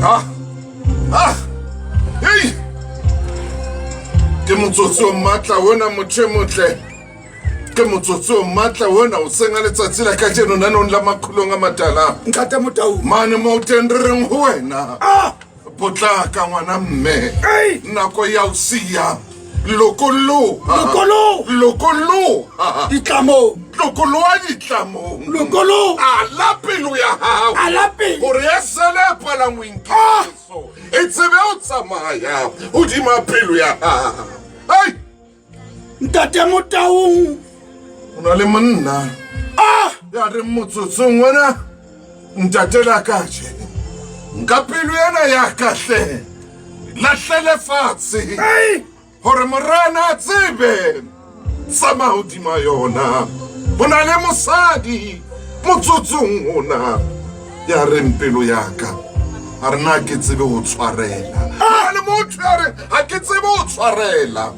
Ah. Ah. Hey. Ke motsotso o matla ona motho e motle. Ke motsotso o matla ona o seng a letsatsi la kajeno nanong la makhulong a matala. Ntate Motau. Mane mo teng re reng ho wena. Ah! Potlaka ngwana mme. Ei! Nako ya o siya. Lokoloha. Lokoloha. Lokoloha. Ditlamong. Lokoloha ditlamong. Lokoloha. Ala pelo ya hao. Ala pelo. Hore e sele e palangweng ke Ah! Jesu. E tsebe ho tsamaya hodima pelo ya hao. Ai! Ntate Motaung. O na le monna. Ah! Ya reng motsotsong ona ntate la ka je. Nka pelo ena ya ka hle. Lahlele fatshe. Ei! Hore morena a tsebe tsamaya hodima yona. Ho na le mosadi motsotsong ona ya reng pelo ya ka a re na ke tsebe ho tshwarela. Ho na le motho ya reng ha ke tsebe ho tshwarela.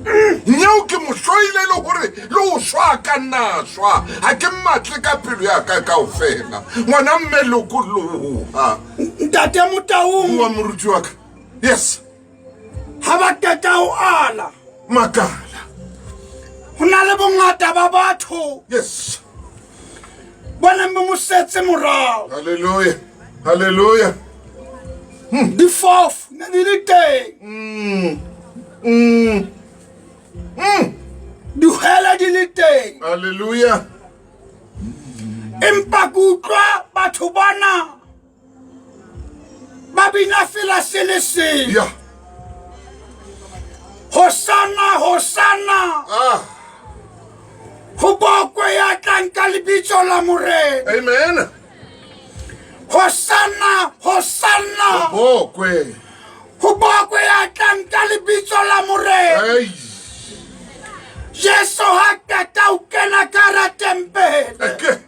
Nyeo ke mo hloile le hore le ho shwa ka nna shwa ha ke mmatle ka pelo ya ka kaofela. Ngwana mme lokoloha. Ntate Motaung. Bua moruti wa ka. Yes. Ha ba qeta ho ala. Makala. Ho na le bongata ba batho. Yes. Ba neng ba mo setse morao. Hallelujah. Hallelujah. Difofu ne di le teng. Dihwele di le teng. Hallelujah. Empa ke utlwa batho bana ba bina fela se le seng. Yeah. Hosanna, Hosanna. Ah. Ho bokwe ya tlang ka lebitso la Morena. Amen. Hosanna, Hosanna. Ho bokwe. Ho bokwe ya tlang ka lebitso la Morena. Hey. Jesu ha qeta ho kena ka hara tempele. Eke.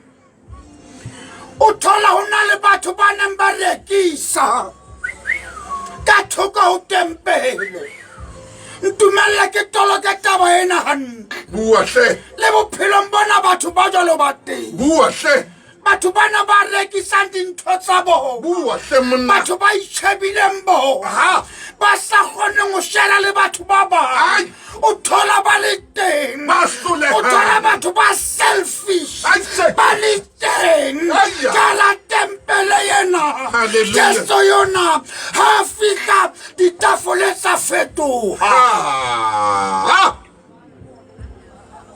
O thola ho na le batho ba neng ba rekisa ka thoko ho tempele. Ntumelle ke toloke taba ena hantle. Bua hle. Le bophelong bona batho ba jwalo ba teng. Bua hle. Batho bana ba rekisang dintho tsa bona. Bua hle monna. Batho ba itjhebileng bona. Aha. Ba sa kgoneng ho shera le batho ba bang. Ai. O thola ba le teng. Ba hlolehang. O thola batho ba selfish. Ai, se. Ba le teng. Ai, ya. Ka la tempele ena. Hallelujah. Jesu yona ha fihla ditafole tsa fetoha. Ah.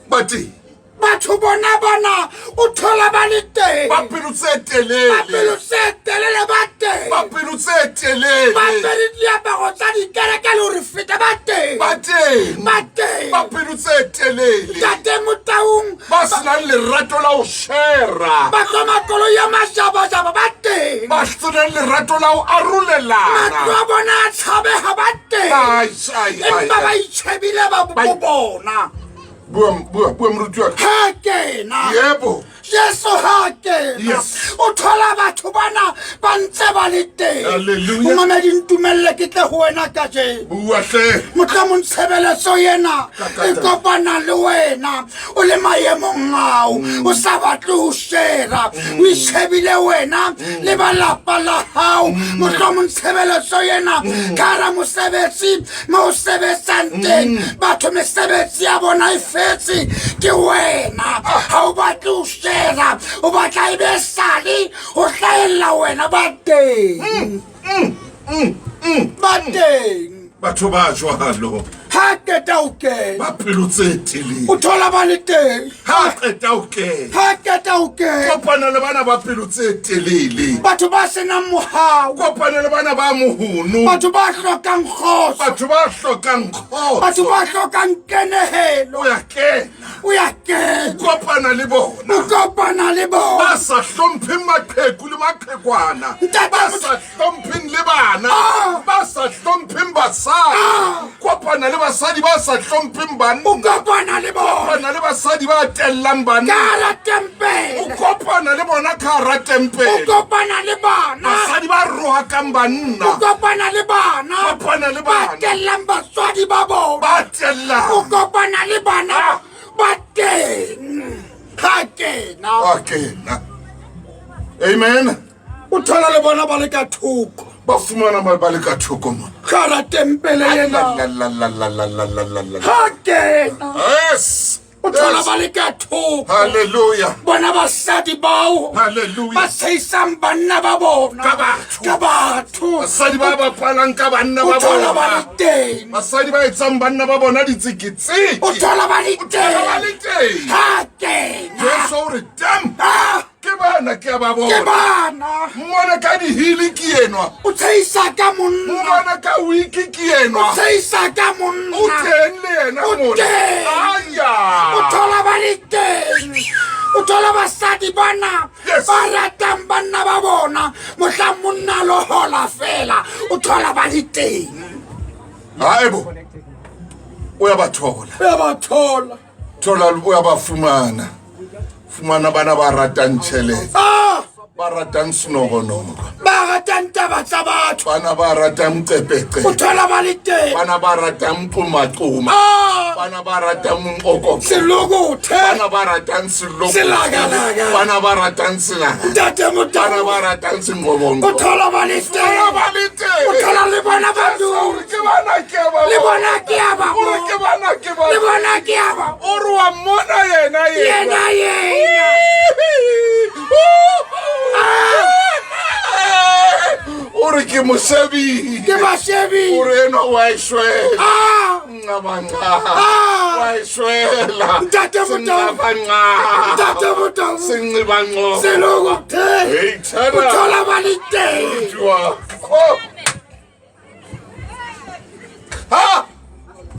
Ba teng. Batho bona bana o thola ba le teng. Ba pelo tse telele. Ba pelo tse telele ba teng. Ba pelo tse telele. Ba apere diaparo tsa dikereke le hore feta ba teng. Ba teng. Ba teng. Ba pelo tse telele. Ntate Motaung. Ba senang lerato la ho shera. Ba tlo makoloi a majabajaba ba teng. Ba senang lerato la ho arolelana. Matlo a bona a tshabeha ba teng. Ai, ai, ai, Empa ba ai. itjhebile ba Ba- bo bona. Bua, bua, bua moruti wa ka. Ha kena. Yebo. Jesu ha kena. Yes. O thola batho bana ba ntse ba le teng. Hallelujah. O mamedi ntumelle ke tle ho wena kajeno. Bua hle. Mohlomong tshebeletso ena Ka- ka- e kopana le wena o le maemong ao o sa batle ho shera o itjhebile wena le ba lapa la hao. Mohlomong tshebeletso ena ka hara mosebetsi mo o sebetsang teng batho mesebetsi ya bona e fetse ke wena ha o batle ho shera o batla e be sale ho hlahella wena ba teng ba teng Batho ba jwalo. Ha qeta ho kena. Ba pelo tse telele. O thola ba le teng. Ha qeta ho kena. Ha qeta ho kena. Kopana le bana ba pelo tse telele. Batho ba senang mohau. Kopana le bana ba mohono. Batho ba hlokang kgotso. Batho ba hlokang kgotso. Batho ba hlokang kenehelo. O ya kena. O ya kena. O kopana le bona. O kopana le bona. Ba sa hlompheng maqheku le maqhekwana. Ntate Ba Motho- sa hlompheng le bana. Ah! Ba sa hlompheng basadi. Ah! Kopana le basadi ba sa hlompheng banna. O kopana le bona. Kopana le basadi ba tellang banna. Ka hara tempele. O kopana le bona ka hara tempele. O kopana le bana. Basadi ba rohakang banna. O kopana le bana. Kopana le bana. Ba tellang batswadi ba bona. Ba tellang. O kopana le bana. Ah! Ba teng. Ha kena. Ha kena. Amen. O thola le bona ba le ka thoko. Ba fumana ba ba le ka thoko mona. Gara tempele ena. La la la la la la la la la. Ha kena. Yes. O thola Yes. ba le ka thoko. Hallelujah. Bona basadi bao. Hallelujah. Ba tsheisang banna ba bona. Ka batho. Ka batho. Basadi ba bapalang ka banna O ba thola ba bona. le teng. Basadi ba etsang banna ba bona ditseketseke. O thola ba le O thola ba teng. le teng. Ha kena. Jesu o re tam. Ah, Ke bana ke a ba ke bona. bana. Mmona ka dihili ke enwa. O tsheisa ka monna. Mmona ka wiki ke O enwa. tsheisa ka monna. O teng le yena O mona. teng. Aya. O thola ba le teng. O thola basadi bana Yes. ba ratang banna ba bona mohlang monna a lo hola fela o thola ba le teng. Haebo. O ya ba thola. Ya ba thola. Thola o ya ba fumana. Fumana bana ba ratang tjhelete. Ah, Ba ratang senokonoko. ba ratang taba tsa batho. Bana ba ratang qepeqe. O thola ba le teng. Bana ba ratang qomaqoma. Ah, Bana ba ratang moqoqo. selokothe. Bana ba ratang seloko. Selakalaka. Bana ba ratang selaka. Ntate Bana Motau. ba ratang senqobonqo. O thola ba le Bana teng. ba le teng. O thola le bona ba Jesu o re dutse. ke bana ke ba Le bona ke a ba O re ke bona. bana ke ba Le bona ke a ba O re wa mmona yena Yena yena. O re ke mo shebile. Ke ba shebile. O re enwa wa e shwela. Ah! Nqabanqa. Ah! Wa e shwela. Ntate Motau. Senqabanqa. Ntate Motau. Senqibanqo. Selokothe. Hey, O tshela. thola ba le teng. Jwa. Oh. Ha!